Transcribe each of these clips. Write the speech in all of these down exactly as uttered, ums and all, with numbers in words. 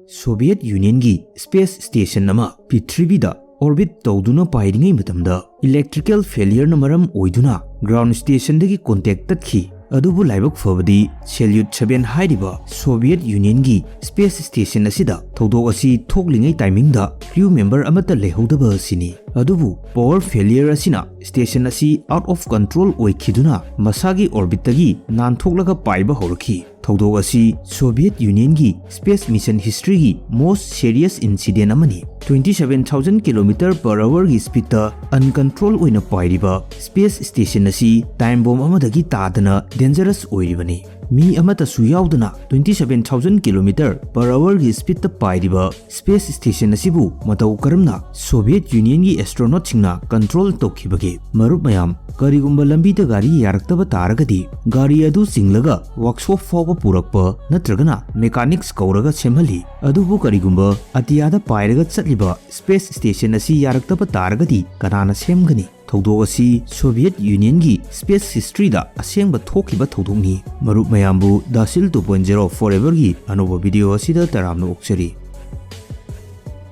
Soviet Unionꯒꯤ space station ꯑꯃ ꯄ꯭ꯔꯤꯊꯤꯕꯤꯗ orbit ꯇꯧꯗꯨꯅ ꯄꯥꯏꯔꯤꯉꯩ ꯃꯇꯝꯗ electrical failureꯅ ꯃꯔꯝ ꯑꯣꯏꯗꯨꯅ ground stationꯗꯒꯤ contact ꯇꯠꯈꯤ꯫ ꯑꯗꯨꯕꯨ ꯂꯥꯏꯕꯛ ꯐꯕꯗꯤ Salyut seven ꯍꯥꯏꯔꯤꯕ Soviet Unionꯒꯤ space station ꯑꯁꯤꯗ ꯊꯧꯗꯣꯛ ꯑꯁꯤ ꯊꯣꯛꯂꯤꯉꯩ timingꯗ crew member ꯑꯃꯠꯇ ꯂꯩꯍꯧꯗꯕ ꯑꯁꯤꯅꯤ꯫ ꯑꯗꯨꯕꯨ power failure ꯑꯁꯤꯅ station ꯑꯁꯤ out of control ꯑꯣꯏꯈꯤꯗꯨꯅ ꯃꯁꯥꯒꯤ orbitꯇꯒꯤ ꯅꯥꯟꯊꯣꯛꯂꯒ ꯄꯥꯏꯕ ꯍꯧꯔꯛꯈꯤ꯫ ꯊꯧꯗꯣꯛ ꯑꯁꯤ Soviet Unionꯒꯤ space mission historyꯒꯤ most serious incident ꯑꯃꯅꯤ꯫ Twenty seven thousand kilometer per hourꯒꯤ speedꯇ uncontrol ꯑꯣꯏꯅ ꯄꯥꯏꯔꯤꯕ space station ꯑꯁꯤ time bomb ꯑꯃꯗꯒꯤ ꯇꯥꯗꯅ dangerous ꯑꯣꯏꯔꯤꯕꯅꯤ꯫ ꯃꯤ ꯑꯃꯠꯇꯁꯨ ꯌꯥꯎꯗꯅ twenty seven thousand kilometer per hourꯒꯤ speedꯇ ꯄꯥꯏꯔꯤꯕ space station ꯑꯁꯤꯕꯨ ꯃꯇꯧ ꯀꯔꯝꯅ Soviet Unionꯒꯤ astronautꯁꯤꯡꯅ control ꯇꯧꯈꯤꯕꯒꯦ? ꯃꯔꯨꯞ ꯃꯌꯥꯝ, ꯀꯔꯤꯒꯨꯝꯕ ꯂꯝꯕꯤꯗ ꯒꯥꯔꯤ ꯌꯥꯔꯛꯇꯕ ꯇꯥꯔꯒꯗꯤ ꯒꯥꯔꯤ ꯑꯗꯨ ꯆꯤꯡꯂꯒ workshop ꯐꯥꯎꯕ ꯄꯨꯔꯛꯄ ꯅꯠꯇ꯭ꯔꯒꯅ mechanics ꯀꯧꯔꯒ ꯁꯦꯝꯍꯜꯂꯤ꯫ ꯑꯗꯨꯕꯨ ꯀꯔꯤꯒꯨꯝꯕ ꯑꯇꯤꯌꯥꯗ ꯄꯥꯏꯔꯒ ꯆꯠꯂꯤꯕ space station ꯑꯁꯤ ꯌꯥꯔꯛꯇꯕ ꯇꯥꯔꯒꯗꯤ ꯀꯅꯥꯅ ꯁꯦꯝꯒꯅꯤ? ꯊꯧꯗꯣꯛ ꯑꯁꯤ Soviet Unionꯒꯤ space historyꯗ ꯑꯁꯦꯡꯕ ꯊꯣꯛꯈꯤꯕ ꯊꯧꯗꯣꯛꯅꯤ꯫ ꯃꯔꯨꯞ ꯃꯌꯥꯝꯕꯨ Dasil two point zero Foreverꯒꯤ ꯑꯅꯧꯕ video ꯑꯁꯤꯗ ꯇꯔꯥꯝꯅ ꯑꯣꯛꯆꯔꯤ꯫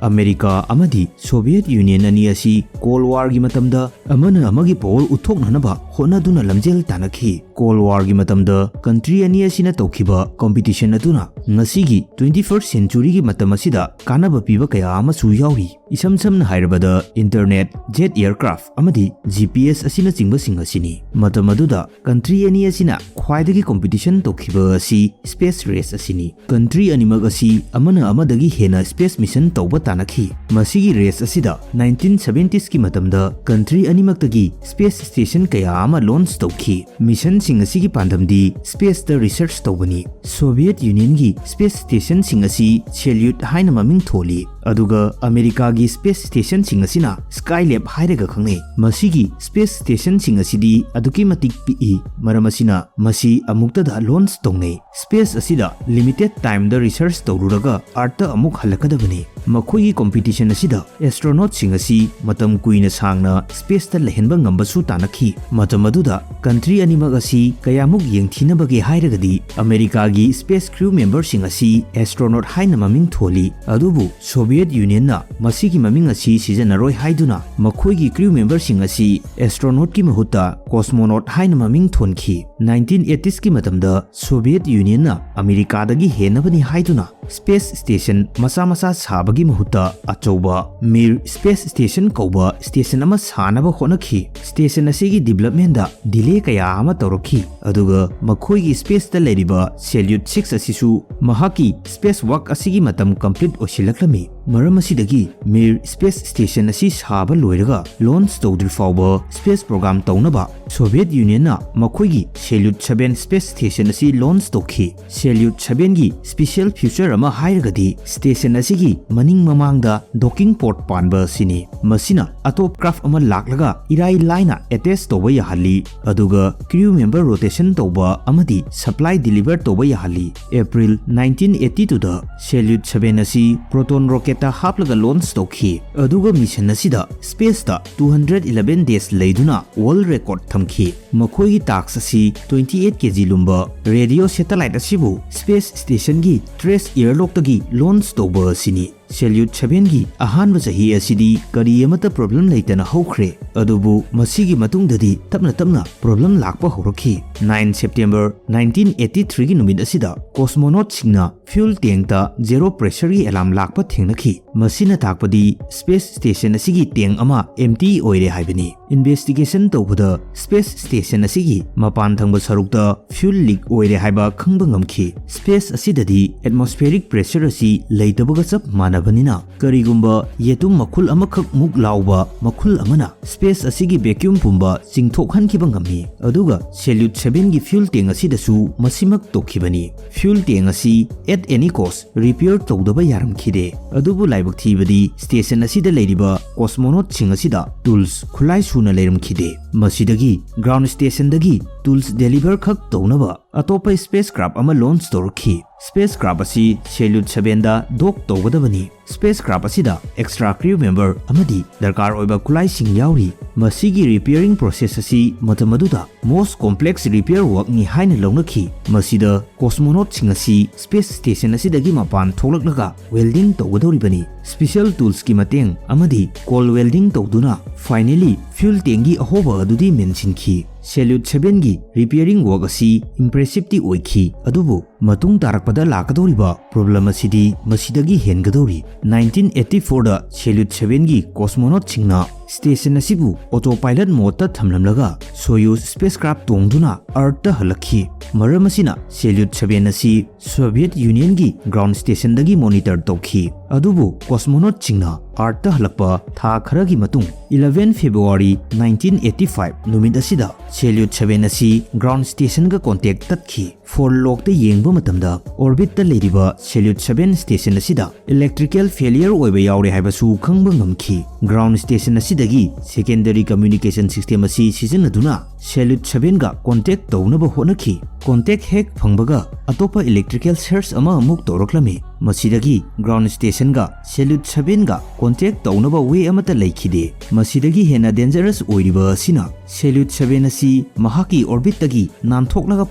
ꯑꯃꯦꯔꯤꯀꯥ ꯑꯃꯗꯤ Soviet Union ꯑꯅꯤ ꯑꯁꯤ Cold Warꯒꯤ ꯃꯇꯝꯗ ꯑꯃꯅ ꯑꯃꯒꯤ power ꯎꯠꯊꯣꯛꯅꯅꯕ ꯍꯣꯠꯅꯗꯨꯅ ꯂꯝꯖꯦꯜ ꯇꯥꯟꯅꯈꯤ꯫ Cold Warꯒꯤ ꯃꯇꯝꯗ country ꯑꯅꯤ ꯑꯁꯤꯅ ꯇꯧꯈꯤꯕ competition ꯑꯗꯨꯅ ꯉꯁꯤꯒꯤ twenty first centuryꯒꯤ ꯃꯇꯝ ꯑꯁꯤꯗ ꯀꯥꯟꯅꯕ ꯄꯤꯕ ꯀꯌꯥ ꯑꯃꯁꯨ ꯌꯥꯎꯔꯤ꯫ ꯏꯁꯝ ꯁꯝꯅ ꯍꯥꯏꯔꯕꯗ internet, jet aircraft ꯑꯃꯗꯤ G P S ꯑꯁꯤꯅꯆꯤꯡꯕꯁꯤꯡ ꯑꯁꯤꯅꯤ꯫ ꯃꯇꯝ ꯑꯗꯨꯗ country ꯑꯅꯤ ꯑꯁꯤꯅ ꯈ꯭ꯋꯥꯏꯗꯒꯤ competition ꯇꯧꯈꯤꯕ ꯑꯁꯤ space race ꯑꯁꯤꯅꯤ꯫ Country ꯑꯅꯤꯃꯛ ꯑꯁꯤ ꯑꯃꯅ ꯑꯃꯗꯒꯤ ꯍꯦꯟꯅ space mission ꯇꯧꯕ ꯇꯥꯟꯅꯈꯤ꯫ ꯃꯁꯤꯒꯤ race ꯑꯁꯤꯗ nineteen seventiesꯀꯤ ꯃꯇꯝꯗ country ꯑꯅꯤꯃꯛꯇꯒꯤ space station ꯀꯌꯥ ꯑꯃ launch ꯇꯧꯈꯤ꯫ Missionꯁꯤꯡ ꯑꯁꯤꯒꯤ ꯄꯥꯟꯗꯝꯗꯤ spaceꯇ research ꯇꯧꯕꯅꯤ꯫ Soviet Unionꯒꯤ space stationꯁꯤꯡ ꯑꯁꯤ Salyut ꯍꯥꯏꯅ ꯃꯃꯤꯡ ꯊꯣꯜꯂꯤ꯫ ꯑꯗꯨꯒ ꯑꯃꯦꯔꯤꯀꯥꯒꯤ space stationꯁꯤꯡ ꯑꯁꯤꯅ Skylab ꯍꯥꯏꯔꯒ ꯈꯪꯅꯩ꯫ ꯃꯁꯤꯒꯤ space stationꯁꯤꯡ ꯑꯁꯤꯗꯤ ꯑꯗꯨꯛꯀꯤ ꯃꯇꯤꯛ ꯄꯤꯛꯏ, ꯃꯔꯝ ꯑꯁꯤꯅ ꯃꯁꯤ ꯑꯃꯨꯛꯇꯗ launch ꯇꯧꯅꯩ꯫ Space ꯑꯁꯤꯗ limited timeꯗ research ꯇꯧꯔꯨꯔꯒ Earthꯇ ꯑꯃꯨꯛ ꯍꯜꯂꯛꯀꯗꯕꯅꯤ꯫ ꯃꯈꯣꯏꯒꯤ competition ꯑꯁꯤꯗ astronautꯁꯤꯡ ꯑꯁꯤ ꯃꯇꯝ ꯀꯨꯏꯅ ꯁꯥꯡꯅ spaceꯇ ꯂꯩꯍꯟꯕ ꯉꯝꯕꯁꯨ ꯇꯥꯟꯅꯈꯤ꯫ ꯃꯇꯝ ꯑꯗꯨꯗ country ꯑꯅꯤꯃꯛ ꯑꯁꯤ ꯀꯌꯥꯃꯨꯛ ꯌꯦꯡꯊꯤꯅꯕꯒꯦ ꯍꯥꯏꯔꯒꯗꯤ, ꯑꯃꯦꯔꯤꯀꯥꯒꯤ space crew memberꯁꯤꯡ ꯑꯁꯤ astronaut ꯍꯥꯏꯅ ꯃꯃꯤꯡ ꯊꯣꯜꯂꯤ, ꯑꯗꯨꯕꯨ Soviet Unionꯅ ꯃꯁꯤꯒꯤ ꯃꯃꯤꯡ ꯑꯁꯤ ꯁꯤꯖꯤꯟꯅꯔꯣꯏ ꯍꯥꯏꯗꯨꯅ ꯃꯈꯣꯏꯒꯤ crew memberꯁꯤꯡ ꯑꯁꯤ astronautꯀꯤ ꯃꯍꯨꯠꯇ cosmonaut ꯍꯥꯏꯅ ꯃꯃꯤꯡ ꯊꯣꯟꯈꯤ꯫ Nineteen eightysꯀꯤ ꯃꯇꯝꯗ Soviet Unionꯅ ꯑꯃꯦꯔꯤꯀꯥꯗꯒꯤ ꯍꯦꯟꯅꯕꯅꯤ ꯍꯥꯏꯗꯨꯅ space station ꯃꯆꯥ ꯃꯆꯥ ꯁꯥꯕꯒꯤ ꯃꯍꯨꯠꯇ ꯑꯆꯧꯕ Mir Space Station ꯀꯧꯕ station ꯑꯃ ꯁꯥꯅꯕ ꯍꯣꯠꯅꯈꯤ꯫ Station ꯑꯁꯤꯒꯤ developmentꯗ delay ꯀꯌꯥ ꯑꯃ ꯇꯧꯔꯛꯈꯤ, ꯑꯗꯨꯒ ꯃꯈꯣꯏꯒꯤ spaceꯇ ꯂꯩꯔꯤꯕ Salyut six ꯑꯁꯤꯁꯨ ꯃꯍꯥꯛꯀꯤ space work ꯑꯁꯤꯒꯤ ꯃꯇꯝ complete ꯑꯣꯏꯁꯤꯜꯂꯛꯂꯝꯃꯤ꯫ ꯃꯔꯝ ꯑꯁꯤꯗꯒꯤ Mir Space Station ꯑꯁꯤ ꯁꯥꯕ ꯂꯣꯏꯔꯒ launch ꯇꯧꯗ꯭ꯔꯤ ꯐꯥꯎꯕ space program ꯇꯧꯅꯕ Soviet Unionꯅ ꯃꯈꯣꯏꯒꯤ Salyut seven Space Station ꯑꯁꯤ launch ꯇꯧꯈꯤ꯫ Salyut sevenꯒꯤ special feature ꯑꯃ ꯍꯥꯏꯔꯒꯗꯤ, station ꯑꯁꯤꯒꯤ ꯃꯅꯤꯡ ꯃꯃꯥꯡꯗ docking port ꯄꯥꯟꯕ ꯑꯁꯤꯅꯤ꯫ ꯃꯁꯤꯅ ꯑꯇꯣꯞ craft ꯑꯃ ꯂꯥꯛꯂꯒ ꯏꯔꯥꯏ ꯂꯥꯏꯅ attach ꯇꯧꯕ ꯌꯥꯍꯜꯂꯤ, ꯑꯗꯨꯒ crew member rotation ꯇꯧꯕ ꯑꯃꯗꯤ supply deliver ꯇꯧꯕ ꯌꯥꯍꯜꯂꯤ꯫ April nineteen eighty twoꯗ Salyut seven ꯑꯁꯤ Proton rocketꯇ ꯍꯥꯞꯂꯒ launch ꯇꯧꯈꯤ, ꯑꯗꯨꯒ mission ꯑꯁꯤꯗ spaceꯇ two hundred eleven days ꯂꯩꯗꯨꯅ world record ꯊꯝꯈꯤ꯫ ꯃꯈꯣꯏꯒꯤ task ꯑꯁꯤ twenty eight kg ꯂꯨꯝꯕ radio satellite ꯑꯁꯤꯕꯨ space stationꯒꯤ trace airlockꯇꯒꯤ launch ꯇꯧꯕ ꯑꯁꯤꯅꯤ꯫ Salyut sevenꯒꯤ ꯑꯍꯥꯟꯕ ꯆꯍꯤ ꯑꯁꯤꯗꯤ ꯀꯔꯤ ꯑꯃꯠꯇ problem ꯂꯩꯇꯅ ꯍꯧꯈ꯭ꯔꯦ, ꯑꯗꯨꯕꯨ ꯃꯁꯤꯒꯤ ꯃꯇꯨꯡꯗꯗꯤ ꯇꯞꯅ ꯇꯞꯅ problem ꯂꯥꯛꯄ ꯍꯧꯔꯛꯈꯤ꯫ Nine September nineteen eighty threeꯒꯤ ꯅꯨꯃꯤꯠ ꯑꯁꯤꯗ cosmonautꯁꯤꯡꯅ fuel tankꯇ zero pressureꯒꯤ alarm ꯂꯥꯛꯄ ꯊꯦꯡꯅꯈꯤ꯫ ꯃꯁꯤꯅ ꯇꯥꯛꯄꯗꯤ space station ꯑꯁꯤꯒꯤ tank ꯑꯃ empty ꯑꯣꯏꯔꯦ ꯍꯥꯏꯕꯅꯤ꯫ Investigation ꯇꯧꯕꯗ space station ꯑꯁꯤꯒꯤ ꯃꯄꯥꯟ ꯊꯪꯕ ꯁꯔꯨꯛꯇ fuel leak ꯑꯣꯏꯔꯦ ꯍꯥꯏꯕ ꯈꯪꯕ ꯉꯝꯈꯤ꯫ Space ꯑꯁꯤꯗꯗꯤ atmospheric pressure ꯑꯁꯤ ꯂꯩꯇꯕꯒ ꯆꯞ ꯃꯥꯟꯅꯕ ꯂꯩꯔꯛꯄꯅꯤꯅ, ꯀꯔꯤꯒꯨꯝꯕ ꯌꯦꯇꯨꯝ ꯃꯈꯨꯜ ꯑꯃꯈꯛ ꯃꯨꯛ ꯂꯥꯎꯕ ꯃꯈꯨꯜ ꯑꯃꯅ space ꯑꯁꯤꯒꯤ vacuum ꯄꯨꯝꯕ ꯆꯤꯡꯊꯣꯛꯍꯟꯈꯤꯕ ꯉꯝꯃꯤ꯫ ꯑꯗꯨꯒ salute seven ꯒꯤ fuel tank ꯑꯁꯤꯗꯁꯨ ꯃꯁꯤꯃꯛ ꯇꯧꯈꯤꯕꯅꯤ꯫ Fuel tank ꯑꯁꯤ at any cost repair ꯇꯧꯗꯕ ꯌꯥꯔꯝꯈꯤꯗꯦ꯫ ꯑꯗꯨꯕꯨ ꯂꯥꯏꯕꯛ ꯊꯤꯕꯗꯤ, station ꯑꯁꯤꯗ ꯂꯩꯔꯤꯕ cosmonautꯁꯤꯡ ꯑꯁꯤꯗ tools ꯈꯨꯠꯂꯥꯏ ꯁꯨꯅ ꯂꯩꯔꯝꯈꯤꯗꯦ꯫ ꯃꯁꯤꯗꯒꯤ ground stationꯗꯒꯤ tools deliver ꯈꯛ ꯇꯧꯅꯕ ꯑꯇꯣꯞꯄ spacecraft ꯑꯃ launch ꯇꯧꯔꯛꯈꯤ꯫ Spacecraft ꯑꯁꯤ salute sevenꯗ dock ꯇꯧꯒꯗꯕꯅꯤ꯫ Spacecraft ꯑꯁꯤꯗ extra crew member ꯑꯃꯗꯤ ꯗꯔꯀꯥꯔ ꯑꯣꯏꯕ ꯈꯨꯠꯂꯥꯏꯁꯤꯡ ꯌꯥꯎꯔꯤ꯫ ꯃꯁꯤꯒꯤ repairing process ꯑꯁꯤ ꯃꯇꯝ ꯑꯗꯨꯗ most complex repair workꯅꯤ ꯍꯥꯏꯅ ꯂꯧꯅꯈꯤ꯫ ꯃꯁꯤꯗ cosmonautꯁꯤꯡ ꯑꯁꯤ space station ꯑꯁꯤꯗꯒꯤ ꯃꯄꯥꯟ ꯊꯣꯛꯂꯛꯂꯒ welding ꯇꯧꯒꯗꯧꯔꯤꯕꯅꯤ꯫ Special toolsꯀꯤ ꯃꯇꯦꯡ ꯑꯃꯗꯤ cold welding ꯇꯧꯗꯨꯅ finally fuel tankꯒꯤ ꯑꯍꯣꯕ ꯑꯗꯨꯗꯤ ꯃꯦꯟꯁꯤꯟꯈꯤ꯫ Salute sevenꯒꯤ repairing work ꯑꯁꯤ impressiveꯇꯤ ꯑꯣꯏꯈꯤ, ꯑꯗꯨꯕꯨ ꯃꯇꯨꯡ ꯇꯥꯔꯛꯄꯗ ꯂꯥꯛꯀꯗꯧꯔꯤꯕ problem ꯑꯁꯤꯗꯤ ꯃꯁꯤꯗꯒꯤ ꯍꯦꯟꯒꯗꯧꯔꯤ꯫ Nineteen eighty fourꯗ Salute sevenꯒꯤ cosmonautꯁꯤꯡꯅ station ꯑꯁꯤꯕꯨ autopilot modeꯇ ꯊꯝꯂꯝꯂꯒ Soyuz spacecraft ꯇꯣꯡꯗꯨꯅ Earthꯇ ꯍꯜꯂꯛꯈꯤ꯫ ꯃꯔꯝ ꯑꯁꯤꯅ Salute seven ꯑꯁꯤ Soviet Unionꯒꯤ ground stationꯗꯒꯤ monitor ꯇꯧꯈꯤ꯫ ꯑꯗꯨꯕꯨ cosmonautꯁꯤꯡꯅ Earthꯇ ꯍꯜꯂꯛꯄ ꯊꯥ ꯈꯔꯒꯤ ꯃꯇꯨꯡ, eleven February nineteen eighty five ꯅꯨꯃꯤꯠ ꯑꯁꯤꯗ Salute seven ꯑꯁꯤ ground stationꯒ contact ꯇꯠꯈꯤ꯫ Fuselagꯇ ꯌꯦꯡꯕ ꯃꯇꯝꯗ, orbitꯇ ꯂꯩꯔꯤꯕ Salute seven station ꯑꯁꯤꯗ electrical failure ꯑꯣꯏꯕ ꯌꯥꯎꯔꯦ ꯍꯥꯏꯕꯁꯨ ꯈꯪꯕ ꯉꯝꯈꯤ꯫ Ground station ꯑꯁꯤꯗꯒꯤ secondary communication system ꯑꯁꯤ ꯁꯤꯖꯤꯟꯅꯗꯨꯅ Salute sevenꯒ contact ꯇꯧꯅꯕ ꯍꯣꯠꯅꯈꯤ꯫ Contact ꯍꯦꯛ ꯐꯪꯕꯒ, ꯑꯇꯣꯞꯄ electrical search ꯑꯃ ꯑꯃꯨꯛ ꯇꯧꯔꯛꯂꯝꯃꯤ꯫ ꯃꯁꯤꯗꯒꯤ ground stationꯒ Salute sevenꯒ contact ꯇꯧꯅꯕ way ꯑꯃꯠꯇ ꯂꯩꯈꯤꯗꯦ꯫ ꯃꯁꯤꯗꯒꯤ ꯍꯦꯟꯅ dangerous ꯑꯣꯏꯔꯤꯕ ꯑꯁꯤꯅ, Salute seven ꯑꯁꯤ ꯃꯍꯥꯛꯀꯤ orbitꯇꯒꯤ ꯅꯥꯟꯊꯣꯛꯂꯒ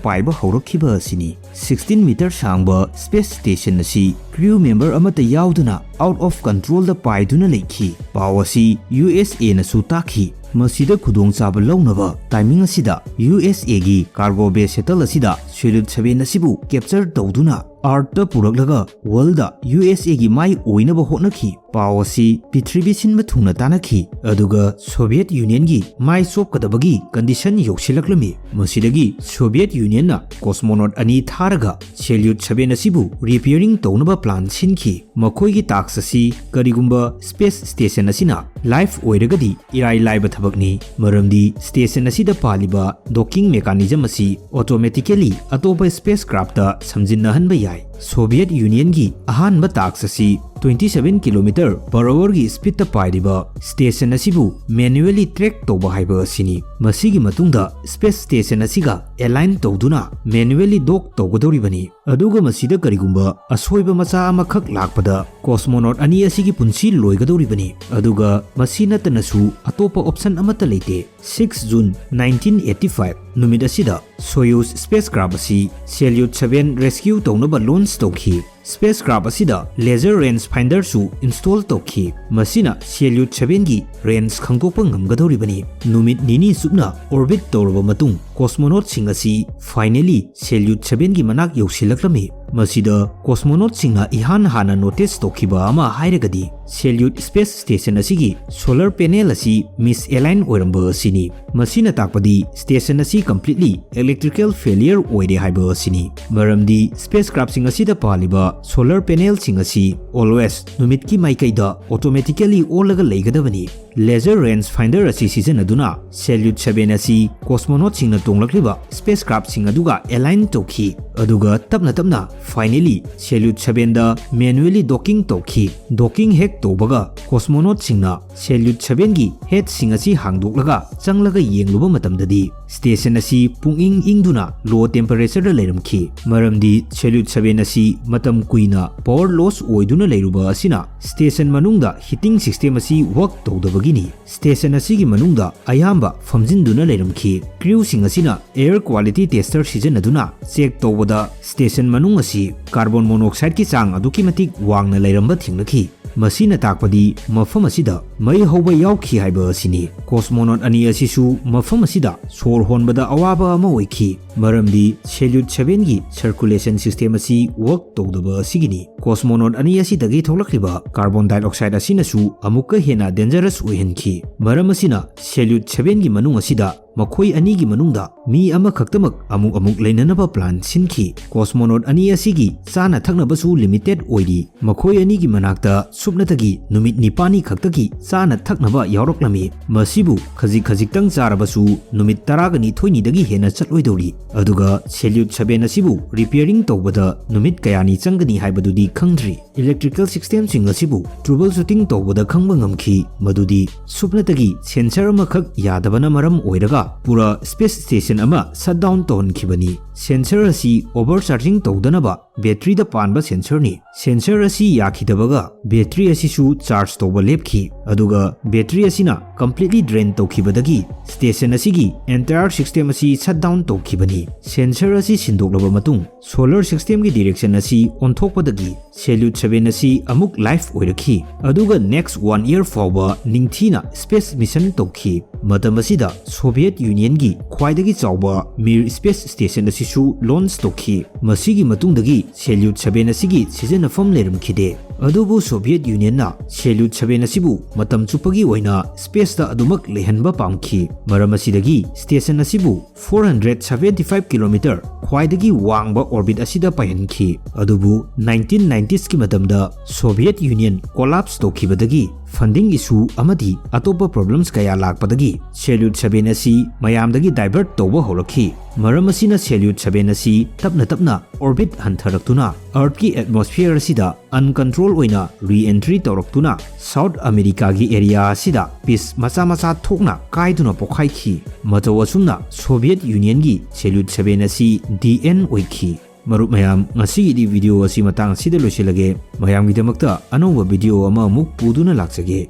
ꯄꯥꯏꯕ ꯍꯧꯔꯛꯈꯤꯕ ꯑꯁꯤꯅꯤ꯫ Sixteen meter ꯁꯥꯡꯕ space station ꯑꯁꯤ crew member ꯑꯃꯠꯇ ꯌꯥꯎꯗꯅ out of controlꯗ ꯄꯥꯏꯗꯨꯅ ꯂꯩꯈꯤ꯫ ꯄꯥꯎ ꯑꯁꯤ USAꯅꯁꯨ ꯇꯥꯈꯤ꯫ ꯃꯁꯤꯗ ꯈꯨꯗꯣꯡꯆꯥꯕ ꯂꯧꯅꯕ timing ꯑꯁꯤꯗ U S Aꯒꯤ cargo bay shuttle ꯑꯁꯤꯗ Salyut seven ꯑꯁꯤꯕꯨ capture ꯇꯧꯗꯨꯅ Earthꯇ ꯄꯨꯔꯛꯂꯒ worldꯗ U S Aꯒꯤ ꯃꯥꯏ ꯑꯣꯏꯅꯕ ꯍꯣꯠꯅꯈꯤ꯫ ꯄꯥꯎ ꯑꯁꯤ ꯄ꯭ꯔꯤꯊꯤꯕꯤ ꯁꯤꯟꯕ ꯊꯨꯡꯅ ꯇꯥꯟꯅꯈꯤ, ꯑꯗꯨꯒ Soviet Unionꯒꯤ ꯃꯥꯏ ꯆꯣꯞꯀꯗꯕꯒꯤ condition ꯌꯧꯁꯤꯜꯂꯛꯂꯝꯃꯤ꯫ ꯃꯁꯤꯗꯒꯤ Soviet Unionꯅ cosmonaut ꯑꯅꯤ ꯊꯥꯔꯒ Salyut seven ꯑꯁꯤꯕꯨ repairing ꯇꯧꯅꯕ plan ꯁꯤꯟꯈꯤ꯫ ꯃꯈꯣꯏꯒꯤ task ꯑꯁꯤ ꯀꯔꯤꯒꯨꯝꯕ space station ꯑꯁꯤꯅ live ꯑꯣꯏꯔꯒꯗꯤ ꯏꯔꯥꯏ ꯂꯥꯏꯕ ꯊꯕꯛꯅꯤ, ꯃꯔꯝꯗꯤ station ꯑꯁꯤꯗ ꯄꯥꯜꯂꯤꯕ docking mechanism ꯑꯁꯤ automatically ꯑꯇꯣꯞꯄ spacecraftꯇ ꯁꯝꯖꯤꯟꯅꯍꯟꯕ ꯌꯥꯏ꯫ Soviet Unionꯒꯤ ꯑꯍꯥꯟꯕ task ꯑꯁꯤ twenty seven kilometer per hourꯒꯤ speedꯇ ꯄꯥꯏꯔꯤꯕ station ꯑꯁꯤꯕꯨ manually track ꯇꯧꯕ ꯍꯥꯏꯕ ꯑꯁꯤꯅꯤ꯫ ꯃꯁꯤꯒꯤ ꯃꯇꯨꯡꯗ space station ꯑꯁꯤꯒ align ꯇꯧꯗꯨꯅ manually dock ꯇꯧꯒꯗꯧꯔꯤꯕꯅꯤ꯫ ꯑꯗꯨꯒ ꯃꯁꯤꯗ ꯀꯔꯤꯒꯨꯝꯕ ꯑꯁꯣꯏꯕ ꯃꯆꯥ ꯑꯃꯈꯛ ꯂꯥꯛꯄꯗ cosmonaut ꯑꯅꯤ ꯑꯁꯤꯒꯤ ꯄꯨꯟꯁꯤ ꯂꯣꯏꯒꯗꯧꯔꯤꯕꯅꯤ꯫ ꯑꯗꯨꯒ ꯃꯁꯤ ꯅꯠꯇꯅꯁꯨ ꯑꯇꯣꯞꯄ option ꯑꯃꯠꯇ ꯂꯩꯇꯦ꯫ Six June nineteen eighty five ꯅꯨꯃꯤꯠ ꯑꯁꯤꯗ Soyuz spacecraft ꯑꯁꯤ Salyut seven rescue ꯇꯧꯅꯕ launch ꯇꯧꯈꯤ꯫ Spacecraft ꯑꯁꯤꯗ laser range finderꯁꯨ install ꯇꯧꯈꯤ, ꯃꯁꯤꯅ Salyut sevenꯒꯤ range ꯈꯪꯗꯣꯛꯄ ꯉꯝꯒꯗꯧꯔꯤꯕꯅꯤ꯫ ꯅꯨꯃꯤꯠ ꯅꯤꯅꯤ ꯆꯨꯞꯅ orbit ꯇꯧꯔꯕ ꯃꯇꯨꯡ, cosmonautꯁꯤꯡ ꯑꯁꯤ finally Salyut sevenꯒꯤ ꯃꯅꯥꯛ ꯌꯧꯁꯤꯜꯂꯛꯂꯝꯃꯤ꯫ ꯃꯁꯤꯗ cosmonautꯁꯤꯡꯅ ꯏꯍꯥꯟ ꯍꯥꯟꯅ notice ꯇꯧꯈꯤꯕ ꯑꯃ ꯍꯥꯏꯔꯒꯗꯤ, Salyut space station ꯑꯁꯤꯒꯤ solar panel ꯑꯁꯤ misalign ꯑꯣꯏꯔꯝꯕ ꯑꯁꯤꯅꯤ꯫ ꯃꯁꯤꯅ ꯇꯥꯛꯄꯗꯤ station ꯑꯁꯤ completely electrical failure ꯑꯣꯏꯔꯦ ꯍꯥꯏꯕ ꯑꯁꯤꯅꯤ, ꯃꯔꯝꯗꯤ spacecraftꯁꯤꯡ ꯑꯁꯤꯗ ꯄꯥꯜꯂꯤꯕ solar panelꯁꯤꯡ ꯑꯁꯤ always ꯅꯨꯃꯤꯠꯀꯤ ꯃꯥꯏꯀꯩꯗ automatically ꯑꯣꯜꯂꯒ ꯂꯩꯒꯗꯕꯅꯤ꯫ Laser range finder ꯑꯁꯤ ꯁꯤꯖꯤꯟꯅꯗꯨꯅ Salyut seven ꯑꯁꯤ cosmonautꯁꯤꯡꯅ ꯇꯣꯡꯂꯛꯂꯤꯕ spacecraftꯁꯤꯡ ꯑꯗꯨꯒ align ꯇꯧꯈꯤ, ꯑꯗꯨꯒ ꯇꯞꯅ ꯇꯞꯅ finally Salyut sevenꯗ manually docking ꯇꯧꯈꯤ꯫ Docking ꯍꯦꯛ ꯇꯧꯕꯒ, cosmonautꯁꯤꯡꯅ Salyut sevenꯒꯤ hatchꯁꯤꯡ ꯑꯁꯤ ꯍꯥꯡꯗꯣꯛꯂꯒ ꯆꯪꯂꯒ ꯌꯦꯡꯂꯨꯕ ꯃꯇꯝꯗꯗꯤ, station ꯑꯁꯤ ꯄꯨꯡꯏꯪ ꯏꯪꯗꯨꯅ low temperatureꯗ ꯂꯩꯔꯝꯈꯤ, ꯃꯔꯝꯗꯤ Salyut seven ꯑꯁꯤ ꯃꯇꯝ ꯀꯨꯏꯅ power loss ꯑꯣꯏꯗꯨꯅ ꯂꯩꯔꯨꯕ ꯑꯁꯤꯅ station ꯃꯅꯨꯡꯗ heating system ꯑꯁꯤ work ꯇꯧꯗꯕꯒꯤꯅꯤ꯫ Station ꯑꯁꯤꯒꯤ ꯃꯅꯨꯡꯗ ꯑꯌꯥꯝꯕ ꯐꯝꯖꯤꯟꯗꯨꯅ ꯂꯩꯔꯝꯈꯤ꯫ Crewꯁꯤꯡ ꯑꯁꯤꯅ air quality tester ꯁꯤꯖꯤꯟꯅꯗꯨꯅ check ꯇꯧꯕꯗ, station ꯃꯅꯨꯡ ꯑꯁꯤ carbon monoxideꯀꯤ ꯆꯥꯡ ꯑꯗꯨꯛꯀꯤ ꯃꯇꯤꯛ ꯋꯥꯡꯅ ꯂꯩꯔꯝꯕ ꯊꯦꯡꯅꯈꯤ꯫ ꯃꯁꯤꯅ ꯇꯥꯛꯄꯗꯤ ꯃꯐꯝ ꯑꯁꯤꯗ ꯃꯩ ꯍꯧꯕ ꯌꯥꯎꯈꯤ ꯍꯥꯏꯕ ꯑꯁꯤꯅꯤ꯫ ꯀꯣꯁꯃꯣꯅꯣꯠ ꯑꯅꯤ ꯑꯁꯤꯁꯨ ꯃꯐꯝ ꯑꯁꯤꯗ ꯁꯣꯔ ꯍꯣꯟꯕꯗ ꯑꯋꯥꯕ ꯑꯃ ꯑꯣꯏꯈꯤ, ꯃꯔꯝꯗꯤ ꯁꯦꯂ꯭ꯌꯨꯠ ꯁꯚꯦꯟꯒꯤ ꯁꯔꯀꯨꯂꯦꯁꯟ ꯁꯤꯁꯇꯦꯝ ꯑꯁꯤ ꯋꯔꯛ ꯇꯧꯗꯕ ꯑꯁꯤꯒꯤꯅꯤ꯫ ꯀꯣꯁꯃꯣꯅꯣꯠ ꯑꯅꯤ ꯑꯁꯤꯗꯒꯤ ꯊꯣꯛꯂꯛꯂꯤꯕ ꯀꯥꯔꯕꯣꯟ ꯗꯥꯏꯑꯣꯛꯁꯥꯏꯗ ꯑꯁꯤꯅꯁꯨ ꯑꯃꯨꯛꯀ ꯍꯦꯟꯅ ꯗꯦꯟꯖꯔꯁ ꯑꯣꯏꯍꯟꯈꯤ꯫ ꯃꯔꯝ ꯑꯁꯤꯅ ꯁꯦꯂ꯭ꯌꯨꯠ ꯁꯚꯦꯟꯒꯤ ꯃꯅꯨꯡ ꯑꯁꯤꯗ ꯃꯈꯣꯏ ꯑꯅꯤꯒꯤ ꯃꯅꯨꯡꯗ ꯃꯤ ꯑꯃꯈꯛꯇꯃꯛ ꯑꯃꯨꯛ ꯑꯃꯨꯛ ꯂꯩꯅꯅꯕ ꯄ꯭ꯂꯥꯟ ꯁꯤꯟꯈꯤ꯫ ꯀꯣꯁꯃꯣꯅꯣꯠ ꯑꯅꯤ ꯑꯁꯤꯒꯤ ꯆꯥꯅ ꯊꯛꯅꯕꯁꯨ ꯂꯤꯃꯤꯇꯦꯠ ꯑꯣꯏꯔꯤ꯫ ꯃꯈꯣꯏ ꯑꯅꯤꯒꯤ ꯃꯅꯥꯛꯇ ꯁꯨꯞꯅꯇꯒꯤ ꯅꯨꯃꯤꯠ ꯅꯤꯄꯥꯜꯅꯤ ꯈꯛꯇꯒꯤ ꯆꯥꯅ ꯊꯛꯅꯕ ꯌꯥꯎꯔꯛꯂꯝꯃꯤ꯫ ꯃꯁꯤꯕꯨ ꯈꯖꯤꯛ ꯈꯖꯤꯛꯇꯪ ꯆꯥꯔꯕꯁꯨ ꯅꯨꯃꯤꯠ ꯇꯔꯥꯅꯤꯊꯣꯏꯅꯤꯗꯒꯤ ꯍꯦꯟꯅ ꯆꯠꯂꯣꯏꯗꯧꯔꯤ꯫ ꯑꯗꯨꯒ ꯁꯦꯂ꯭ꯌꯨꯠ ꯁꯚꯦꯟ ꯑꯁꯤꯕꯨ ꯔꯤꯄꯤꯌꯔꯤꯡ ꯇꯧꯕꯗ ꯅꯨꯃꯤꯠ ꯀꯌꯥꯅꯤ ꯆꯪꯒꯅꯤ ꯍꯥꯏꯕꯗꯨꯗꯤ ꯈꯪꯗ꯭ꯔꯤ꯫ ꯏꯂꯦꯛꯇ꯭ꯔꯤꯀꯦꯜ ꯁꯤꯁꯇꯦꯝꯁꯤꯡ ꯑꯁꯤꯕꯨ ꯇ꯭ꯔꯕꯜ ꯁꯨꯇꯤꯡ ꯇꯧꯕꯗ ꯈꯪꯕ ꯉꯝꯈꯤ, ꯃꯗꯨꯗꯤ ꯁꯨꯞꯅꯇꯒꯤ ꯁꯦꯟꯁꯔ ꯑꯃꯈꯛ ꯌꯥꯗꯕꯅ ꯃꯔꯝ ꯑꯣꯏꯔꯒ ꯄꯨꯔꯥ ꯁ꯭ꯄꯦꯁ ꯁ꯭ꯇꯦꯁꯟ ꯑꯃ ꯁꯠ ꯗꯥꯎꯟ ꯇꯧꯍꯟꯈꯤꯕꯅꯤ꯫ ꯁꯦꯟꯁꯔ ꯑꯁꯤ ꯑꯣꯚꯔ ꯆꯥꯔꯖꯤꯡ ꯇꯧꯗꯅꯕ ꯕꯦꯇ꯭ꯔꯤꯗ ꯄꯥꯟꯕ ꯁꯦꯟꯁꯔꯅꯤ꯫ ꯁꯦꯟꯁꯔ ꯑꯁꯤ ꯌꯥꯈꯤꯗꯕꯒ ꯕꯦꯇ꯭ꯔꯤ ꯑꯁꯤꯁꯨ ꯆꯥꯔꯖ ꯇꯧꯕ ꯂꯦꯞꯈꯤ, ꯑꯗꯨꯒ ꯕꯦꯇ꯭ꯔꯤ ꯑꯁꯤꯅ ꯀꯝꯄ꯭ꯂꯤꯠꯂꯤ ꯗ꯭ꯔꯦꯟ ꯇꯧꯈꯤꯕꯗꯒꯤ ꯁ꯭ꯇꯦꯁꯟ ꯑꯁꯤꯒꯤ ꯑꯦꯟꯇꯥꯌꯔ ꯁꯤꯁꯇꯦꯝ ꯑꯁꯤ ꯁꯠ ꯗꯥꯎꯟ ꯇꯧꯈꯤꯕꯅꯤ꯫ ꯁꯦꯟꯁꯔ ꯑꯁꯤ ꯁꯤꯟꯗꯣꯛꯂꯕ ꯃꯇꯨꯡ, ꯁꯣꯂꯔ ꯁꯤꯁꯇꯦꯝꯒꯤ ꯗꯤꯔꯦꯛꯁꯟ ꯑꯁꯤ ꯑꯣꯟꯊꯣꯛꯄꯗꯒꯤ ꯁꯦꯂ꯭ꯌꯨꯠ ꯁꯚꯦꯟ ꯑꯁꯤ ꯑꯃꯨꯛ ꯂꯥꯏꯐ ꯑꯣꯏꯔꯛꯈꯤ, ꯑꯗꯨꯒ ꯅꯦꯛꯁ ꯋꯥꯟ ꯏꯌꯔ ꯐꯥꯎꯕ ꯅꯤꯡꯊꯤꯅ ꯁ꯭ꯄꯦꯁ ꯃꯤꯁꯟ ꯇꯧꯈꯤ꯫ ꯃꯇꯝ ꯑꯁꯤꯗ ꯁꯣꯚꯤꯌꯦꯠ ꯌꯨꯅꯤꯌꯟꯒꯤ ꯈ꯭ꯋꯥꯏꯗꯒꯤ ꯆꯥꯎꯕ ꯃꯤꯔ ꯁ꯭ꯄꯦꯁ ꯁ꯭ꯇꯦꯁꯟ ꯑꯁꯤꯁꯨ ꯂꯣꯟꯆ ꯇꯧꯈꯤ꯫ ꯃꯁꯤꯒꯤ ꯃꯇꯨꯡꯗꯒꯤ ꯁꯦꯂ꯭ꯌꯨꯠ ꯁꯚꯦꯟ ꯑꯁꯤꯒꯤ ꯁꯤꯖꯤꯟꯅꯐꯝ ꯂꯩꯔꯝꯈꯤꯗꯦ꯫ ꯑꯗꯨꯕꯨ ꯁꯣꯚꯤꯌꯦꯠ ꯌꯨꯅꯤꯌꯟꯅ ꯁꯦꯂ꯭ꯌꯨꯠ ꯁꯚꯦꯟ ꯑꯁꯤꯕꯨ ꯃꯇꯝ ꯆꯨꯞꯄꯒꯤ ꯑꯣꯏꯅ ꯁ꯭ꯄꯦꯁꯇ ꯑꯗꯨꯃꯛ ꯂꯩꯍꯟꯕ ꯄꯥꯝꯈꯤ꯫ ꯃꯔꯝ ꯑꯁꯤꯗꯒꯤ ꯁ꯭ꯇꯦꯁꯟ ꯑꯁꯤꯕꯨ four hundred seventy five kilometre ꯈ꯭ꯋꯥꯏꯗꯒꯤ ꯋꯥꯡꯕ ꯑꯣꯔꯕꯤꯠ ꯑꯁꯤꯗ ꯄꯥꯏꯍꯟꯈꯤ꯫ ꯑꯗꯨꯕꯨ ꯅꯥꯏꯟꯇꯤꯟ ꯅꯥꯏꯟꯇꯤꯁꯀꯤ ꯃꯇꯝꯗ ꯁꯣꯚꯤꯌꯦꯠ ꯌꯨꯅꯤꯌꯟ ꯀꯣꯂꯥꯞꯁ ꯇꯧꯈꯤꯕꯗꯒꯤ, ꯐꯟꯗꯤꯡ ꯏꯁꯨ ꯑꯃꯗꯤ ꯑꯇꯣꯞꯄ ꯄ꯭ꯔꯣꯕ꯭ꯂꯦꯝꯁ ꯀꯌꯥ ꯂꯥꯛꯄꯗꯒꯤ ꯁꯦꯂ꯭ꯌꯨꯠ ꯁꯚꯦꯟ ꯑꯁꯤ ꯃꯌꯥꯝꯗꯒꯤ ꯗꯥꯏꯚꯔꯠ ꯇꯧꯕ ꯍꯧꯔꯛꯈꯤ꯫ ꯃꯔꯝ ꯑꯁꯤꯅ ꯁꯦꯂ꯭ꯌꯨꯠ ꯁꯚꯦꯟ ꯑꯁꯤ ꯇꯞꯅ ꯇꯞꯅ ꯑꯣꯔꯕꯤꯠ ꯍꯟꯊꯔꯛꯇꯨꯅ ꯑꯔꯊꯀꯤ ꯑꯦꯠꯃꯣꯁꯐꯤꯌꯔ ꯑꯁꯤꯗ ꯑꯟꯀꯟꯇ꯭ꯔꯣꯜ ꯑꯣꯏꯅ ꯔꯤꯑꯦꯟꯇ꯭ꯔꯤ ꯇꯧꯔꯛꯇꯨꯅ ꯁꯥꯎꯠ ꯑꯃꯦꯔꯤꯀꯥꯒꯤ ꯑꯦꯔꯤꯌꯥ ꯑꯁꯤꯗ ꯄꯤꯁ ꯃꯆꯥ ꯃꯆꯥ ꯊꯣꯛꯅ ꯀꯥꯏꯗꯨꯅ ꯄꯣꯛꯈꯥꯏꯈꯤ꯫ ꯃꯇꯧ ꯑꯁꯨꯝꯅ ꯁꯣꯚꯤꯌꯦꯠ ꯌꯨꯅꯤꯌꯟꯒꯤ ꯁꯦꯂ꯭ꯌꯨꯠ ꯁꯚꯦꯟ ꯑꯁꯤ ꯗꯤ ꯑꯦꯟ ꯑꯣꯏꯈꯤ꯫ ꯃꯔꯨꯞ ꯃꯌꯥꯝ, ꯉꯁꯤꯒꯤꯗꯤ ꯚꯤꯗꯤꯑꯣ ꯑꯁꯤ ꯃꯇꯥꯡ ꯑꯁꯤꯗ ꯂꯣꯏꯁꯤꯜꯂꯒꯦ꯫ ꯃꯌꯥꯝꯒꯤꯗꯃꯛꯇ ꯑꯅꯧꯕ ꯚꯤꯗꯤꯑꯣ ꯑꯃ ꯑꯃꯨꯛ ꯄꯨꯗꯨꯅ ꯂꯥꯛꯆꯒꯦ꯫